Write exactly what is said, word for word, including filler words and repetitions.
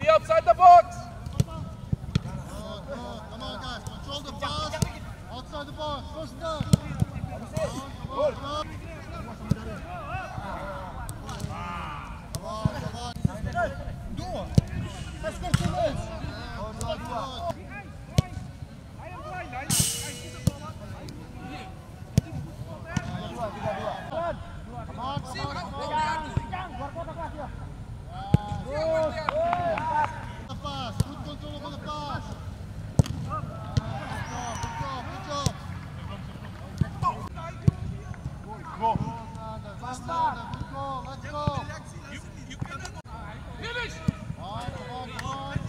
Be outside the box. Good, good. Come on, guys. Control the pass. Outside the box. First down. Come on, come on, come on. Come on, come on. Let's go, let's go. Come on, come on. Come on, come on, come on. Good pass. Good control over the pass. Good job, good job, good job. Go. Good, Sanders. Good, Sanders. Good goal. Let's go. Come on, come on, come on.